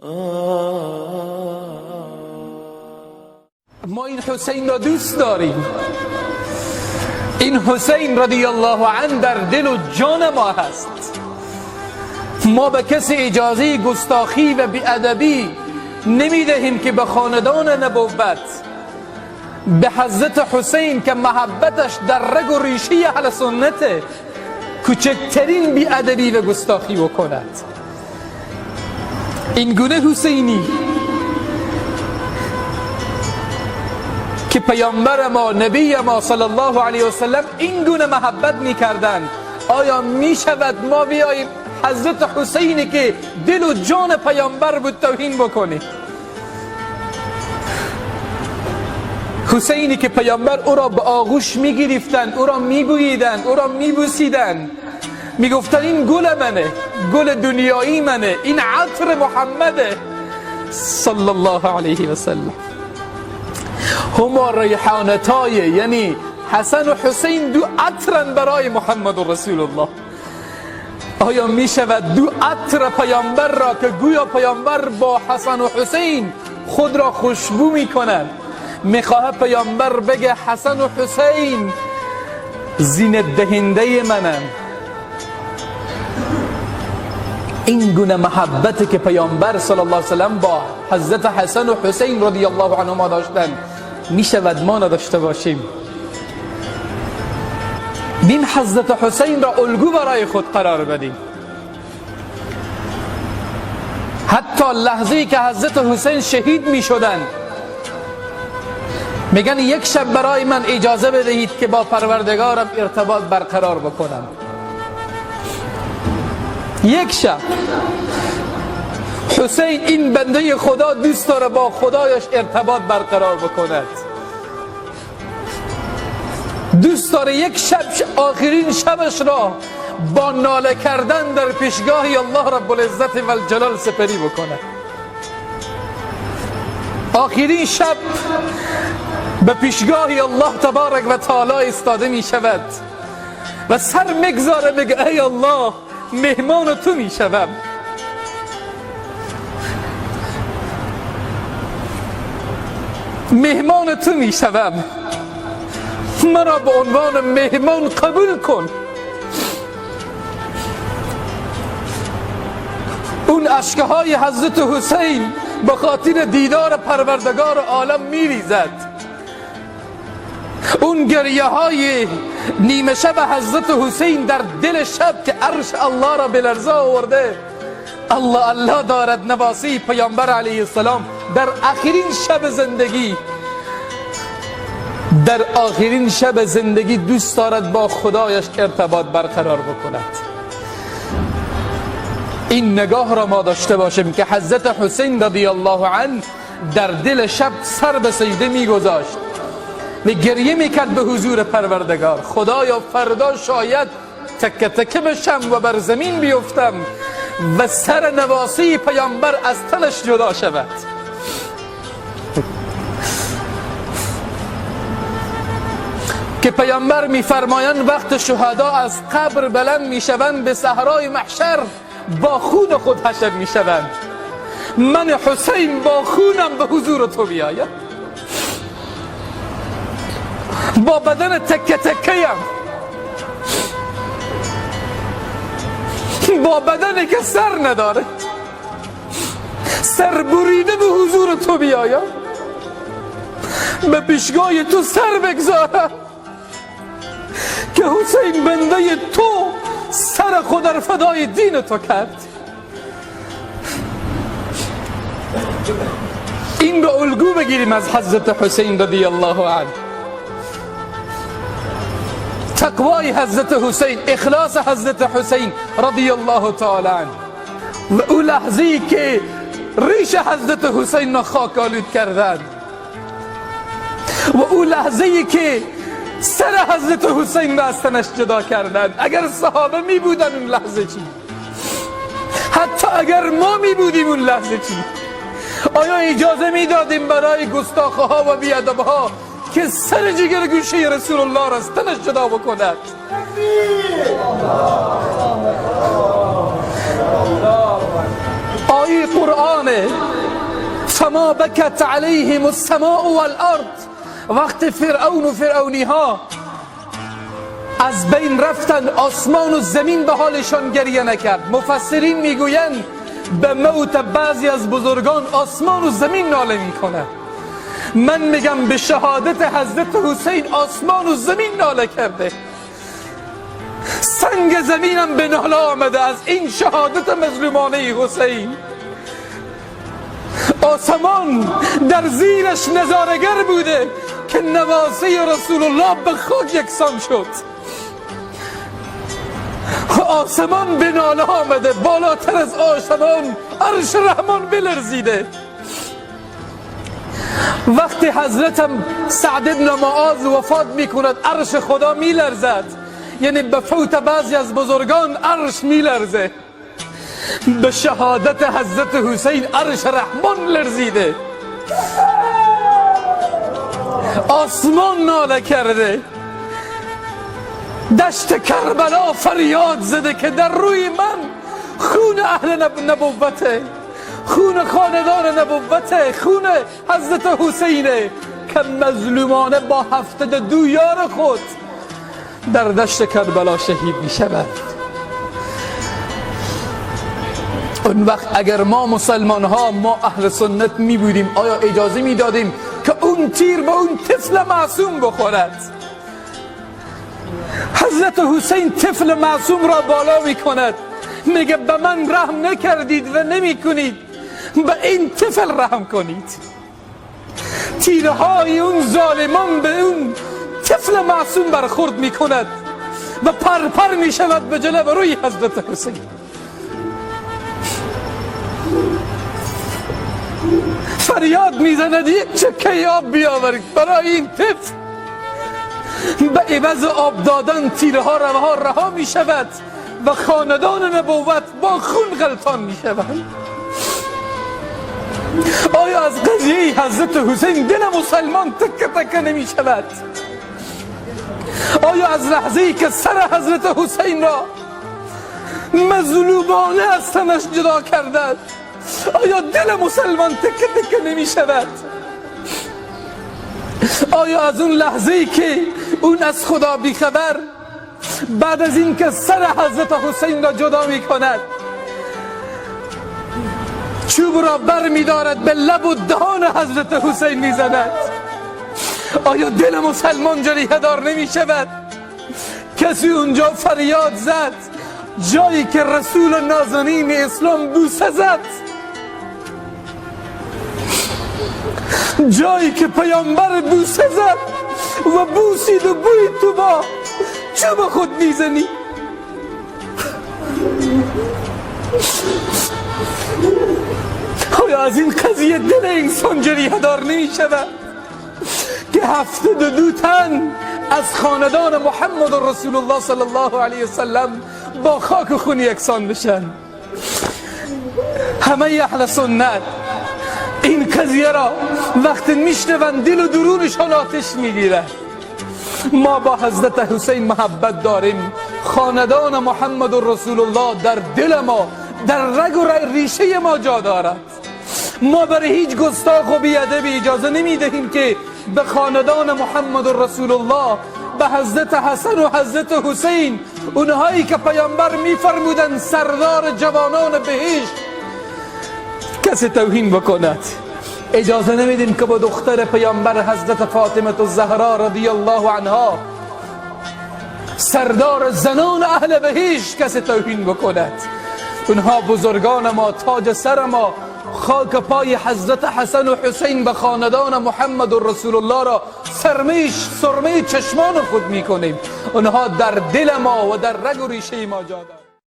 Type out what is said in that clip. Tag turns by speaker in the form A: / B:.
A: ما این حسین را دوست داریم. این حسین رضی الله عنه در دل و جان ما هست. ما به کسی اجازه گستاخی و بیادبی نمیدهیم که به خاندان نبوت، به حضرت حسین که محبتش در رگ و ریشه اهل سنت، کوچکترین بیادبی و گستاخی بکند. این گونه حسینی که پیامبر ما، نبی ما صلی الله علیه و سلم این گونه محبت میکردند، آیا میشود ما بیاییم حضرت حسینی که دل و جان پیامبر بود توهین بکنیم؟ حسینی که پیامبر او را به آغوش میگرفتند، او را میبوییدند، او را میبوسیدند، میگفتند این گل منه، گل دنیایی منه، این عطر محمده صلی الله علیه و سلم. هما ریحانتای، یعنی حسن و حسین دو عطرن برای محمد رسول الله. آیا می شود دو عطر پیامبر را که گویا پیامبر با حسن و حسین خود را خوشبو می کند، می خواهد پیامبر بگه حسن و حسین زینت دهنده منن؟ این گونه محبتی که پیامبر صلی الله علیه و سلم با حضرت حسن و حسین رضی الله عنهما داشتند، می شود ما نداشته باشیم؟ بیم حضرت حسین را الگو برای خود قرار بدیم. حتی لحظه‌ای که حضرت حسین شهید می شدند، میگن یک شب برای من اجازه بدهید که با پروردگارم ارتباط برقرار بکنم. یک شب حسین این بنده خدا دوست داره با خدایش ارتباط برقرار بکند، دوست داره یک شب، آخرین شبش را با ناله کردن در پیشگاه الله رب العزت و الجلال سپری بکند. آخرین شب به پیشگاه الله تبارک و تعالی ایستاده می شود و سر میگذاره، میگه ای الله مهمان تو می شوم. مهمان تو می شوم، مرا به عنوان مهمان قبول کن. اون اشکهای حضرت حسین به خاطر دیدار پروردگار عالم می ریزد. اون گریه های نیمه شب حضرت حسین در دل شب که عرش الله را به لرزه آورده، الله الله دارد نواسی پیامبر علیه السلام در آخرین شب زندگی، در آخرین شب زندگی دوست دارد با خدایش ارتباط برقرار بکند. این نگاه را ما داشته باشیم که حضرت حسین رضی الله عنه در دل شب سر به سجده میگذاشت و گریه میکرد به حضور پروردگار، خدایا فردا شاید تکه تکه بشم و بر زمین بیفتم و سر نواسی پیامبر از تنش جدا شود. که پیامبر میفرمایند وقت شهدا از قبر بلند میشوند به صحرای محشر با خون خود حشر میشوند، من حسین با خونم به حضور تو بیایم، با بدن تکه تکه‌ایم، با بدنی که سر نداره، سر بریده به حضور تو بیایم، به پیشگاه تو سر بگذارم که حسین بنده تو سر خود در فدای دین تو کرد. این رو الگو بگیریم از حضرت حسین رضی الله عنه. تقوای حضرت حسین، اخلاص حضرت حسین رضی الله تعالی عنه، و او لحظه‌ای که ریش حضرت حسین را خاک آلود کردند، و او لحظه‌ای که سر حضرت حسین را از تنش جدا کردند. اگر صحابه می بودن اون لحظه چی؟ حتی اگر ما می بودیم اون لحظه چی؟ آیا اجازه می دادیم برای گستاخه ها و بیادب ها که سر جگر گوشه رسول الله را از تنش جدا بکند؟ آیه قرآنه فما بکت علیهم السماء والارض. وقت فرعون و فرعونی ها از بین رفتن، آسمان و زمین به حالشان گریه نکرد. مفسرین میگویند به موت بعضی از بزرگان آسمان و زمین ناله میکنه. من میگم به شهادت حضرت حسین آسمان و زمین ناله کرده، سنگ زمینم به ناله آمده از این شهادت مظلومانه حسین. آسمان در زیرش نظارگر بوده که نواسه رسول الله به خاک یکسان شد. آسمان به ناله آمده، بالاتر از آسمان عرش رحمان بلرزیده. وقتی حضرتم سعد بن معاذ وفات میکند عرش خدا میلرزد، یعنی به فوت بعضی از بزرگان عرش میلرزه. به شهادت حضرت حسین عرش رحمان لرزیده، آسمان ناله کرده، دشت کربلا فریاد زده که در روی من خون اهل نبوته، خون خاندان نبوته، خون حضرت حسینه که مظلومانه با 72 یار خود در دشت کربلا شهید می شود. اون وقت اگر ما مسلمان ها، ما اهل سنت می بودیم، آیا اجازه می دادیم که اون تیر به اون طفل معصوم بخورد؟ حضرت حسین طفل معصوم را بالا می کند، میگه به من رحم نکردید و نمی کنید، به این طفل رحم کنید. تیرهای اون ظالمان به اون طفل معصوم برخورد می کند و پرپر می شود به جلو روی حضرت حسین. فریاد میزند یک چکه آب بیاورید برای این طفل. به عوض آب دادن تیرها رها می شود و خاندان نبوت با خون غلطان می شود. آیا از قضیه حضرت حسین دل مسلمان تکه تکه نمی شود؟ آیا از لحظه‌ای که سر حضرت حسین را مظلومانه از تنش جدا کردند، آیا دل مسلمان تکه تکه نمی شود؟ آیا از اون لحظه‌ای که اون از خدا بیخبر بعد از اینکه سر حضرت حسین را جدا می کند، چوب را بر می دارد به لب و دهان حضرت حسین می زند، آیا دل مسلمان جریحه دار نمی شود؟ کسی اونجا فریاد زد جایی که رسول نازنین اسلام بوسه زد، جایی که پیامبر بوسه زد و بوسید و بوی تو با چوب خود میزنی. آیا از این قضیه دل انسان جریحه دار نمی شود که 72 تن از خاندان محمد رسول الله صلی الله علیه وسلم با خاک و خون یکسان بشن؟ همه اهل سنت این قضیه را وقتی میشنوند دل و درونشان آتش میگیره. ما با حضرت حسین محبت داریم، خاندان محمد رسول الله در دل ما، در رگ و ریشه ما جا دارد. ما برای هیچ گستاخ و بی‌ادبی اجازه نمیدهیم که به خاندان محمد رسول الله، به حضرت حسن و حضرت حسین، اونهایی که پیامبر میفرمودند سردار جوانان بهشت، کسی توهین بکند. اجازه نمیدیم که با دختر پیامبر حضرت فاطمه الزهرا رضی الله عنها، سردار زنان اهل بهشت، کسی توهین بکند. اونها بزرگان ما، تاج سر ما، خاک پای حضرت حسن و حسین به خاندان محمد و رسول الله را سرمه چشمان خود میکنیم. اونها در دل ما و در رگ و ریشه ما جا دارند.